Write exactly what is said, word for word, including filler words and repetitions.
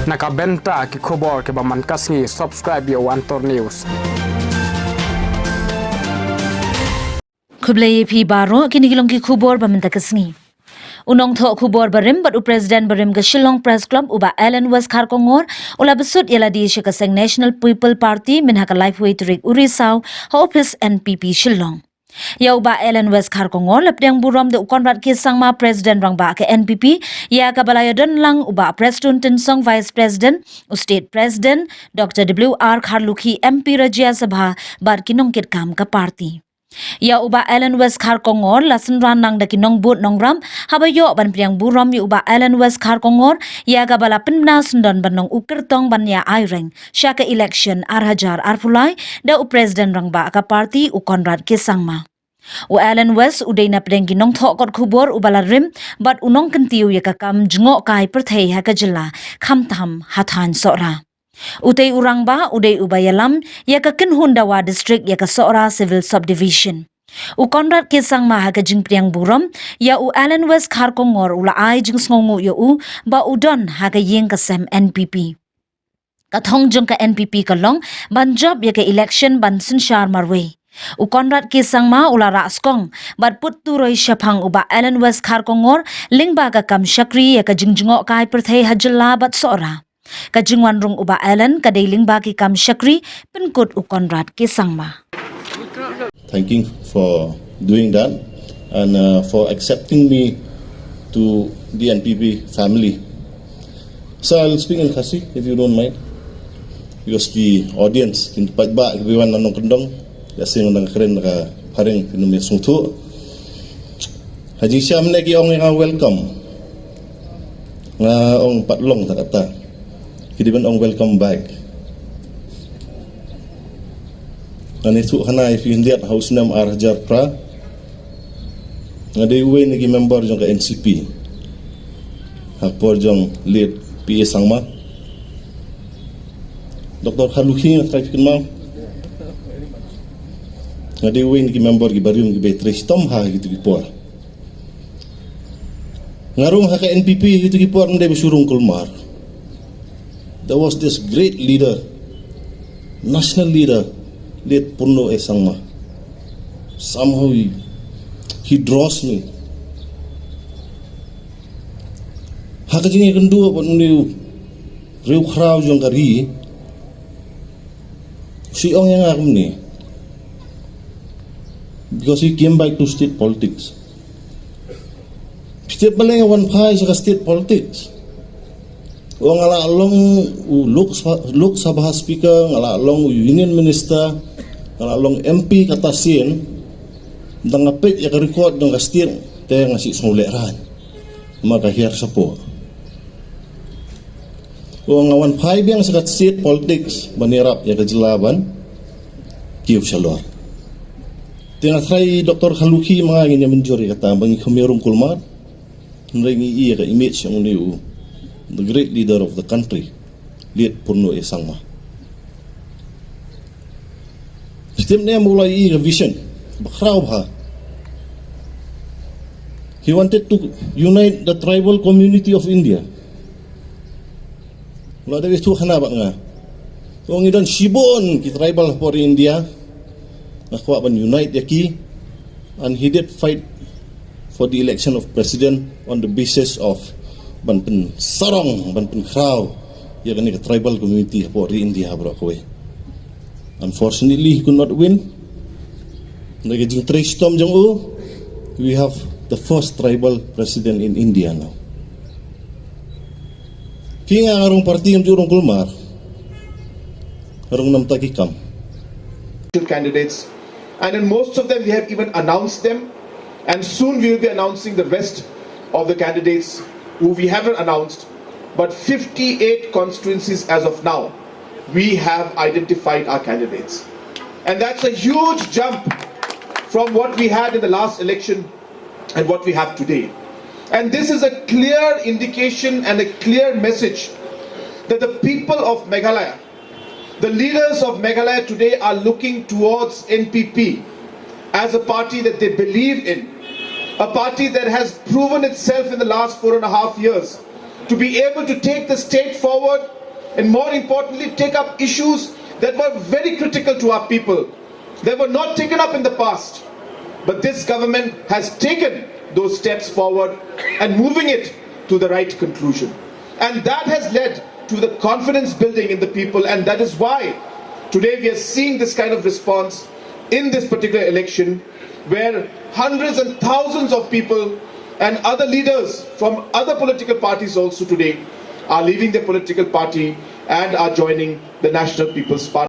Na ka bynta ki khubor kiba man ka sngi, subscribe ïa u Antor News. Khublei ïa phi baroh, kine ki long ki khubor ba mynta ka sngi. U nongthoh khubor barim bad u president barim ka Shillong Press Club, u Bah Allen West Kharkongor, u la bsut ïa lade sha ka seng National People Party mynha ka laiphew tarik u Risaw ha ophis N P P Shillong. Ïa u Bah Allen West Kharkongor la pdiang burom da u Conrad K Sangma, president rangbah ka N P P, ïa kaba la ïadon lang u Bah Prestone Tynsong, vice president, u state president, Doctor W R Kharlukhi, M P Rajya Sabha, bad ki nongkitkam ka party. Ïa u Bah Allen West Kharkongor la synran lang da ki nongbud nongram haba ïoh ban pdiang burom ïa u Bah Allen West Kharkongor, ïa kaba la pynbna syndon ban long u kyrtong ban ïa aireng sha ka election ar hajar arphew lai da u president rangbah ka party, u Conrad K Sangma. U Allen West u dei na pdeng ki nongthoh kot khubor uba la rim bad u nongkyntiew ïa ka kam jngohkai pyrthei ha ka jylla, khamtam ha thaiñ Sohra. Utei u rangbah u dei uba ïalam ïa ka kynhun dawa district ïa ka Sohra Civil Subdivision. U Conrad K Sangma ha ka jingpdiang burom ïa u Allen West Kharkongor u la ai jingsngewnguh ïa u ba u don ha ka ïing ka sem N P P. Ka thong jong ka N P P ka long ban jop ïa ka election ban synshar marwei. U Conrad K Sangma u la rah skong bad put turoi shaphang u Bah Allen West Kharkongor lyngba ka kam shakri ïa ka jingjngohkai pyrthei ha jylla bad Sohra. Ka jingwan rung u Bah Allen ka dei lyngba ki kam shakri, pynkut u Conrad K Sangma. Thanking for doing that and uh, for accepting me to the N P P family. So I'll speak in Khasi if you don't mind. Because the audience kin pat ba ki wan na nongkyndong, ïa sing nang kren ka phareng kin me sngewthuh. Haji Syam ne ki ong nga welcome. Nga ong pat long ta kata. Ki dei ban ong welcome back. Nga ne thuh khana ïa phi hyndiat ha u snem ar hajar phra. Nga dei uwei na ki member jong ka N C P ha por jong late P A Sangma. Doctor Kharlukhi nga trai phi kynmaw. Nga dei uwei na ki member kiba rim kiba trei shitom ha kito ki por. Nga rung ha ka N P P ha kito ki por, ym dei ba shu rung kulmar. There was this great leader, national leader, late Purno A Sangma. Somehow he, he draws me. Ha ka jingïakynduh bad une u riewkhraw jong ka ri, u ong ïa nga kumne, because he came back to state politics. Phi tip balei nga wan phai sha ka state politics? Nga lah long u Lok Sabha, Lok Sabha speaker, nga lah long u union minister, nga lah long M P kata sien. Tang nga peit ïa ka record jong ka state te nga shu sngew lehraiñ. Ma ka hiar shapoh. Nga wan phai biang sha ka state politics ban ïarap ïa ka jylla ban kiew shalor. Te nga trai Doctor Kharlukhi ma nga ngin ïa mynjur ïa kata ba ngi kham ïa rung kulmar. Hynrei ngi ïohi ïa ka image jong une u, the great leader of the country, late Purno A Sangma. Phi tip ne em u la ïohi ïa ka vision ba khraw bha. He wanted to unite the tribal community of India. U la dep ïathuh khana bad nga. Ong ngi don shibun ki tribal hapoh India. Nga kwah ban unite ïa ki. And he did fight for the election of president on the basis of ban pynsarong, ban pynkhraw ïa kane ka tribal community hapoh ri India baroh kawei. Unfortunately, he could not win. Na ka jingtrei shitom jong u, we have the first tribal president in India now. Ki nga nga rung party, ngam ju rung kulmar. Nga rung namta ki kam. Candidates, and in most of them we have even announced them, and soon we will be announcing the rest of the candidates who we haven't announced. But fifty-eight constituencies as of now, we have identified our candidates. And that's a huge jump from what we had in the last election and what we have today. And this is a clear indication and a clear message that the people of Meghalaya, the leaders of Meghalaya today are looking towards N P P as a party that they believe in, a party that has proven itself in the last four and a half years to be able to take the state forward and, more importantly, take up issues that were very critical to our people, that were not taken up in the past. But this government has taken those steps forward and moving it to the right conclusion. And that has led to the confidence building in the people, and that is why today we are seeing this kind of response in this particular election, where hundreds and thousands of people and other leaders from other political parties also today are leaving their political party and are joining the National People's Party.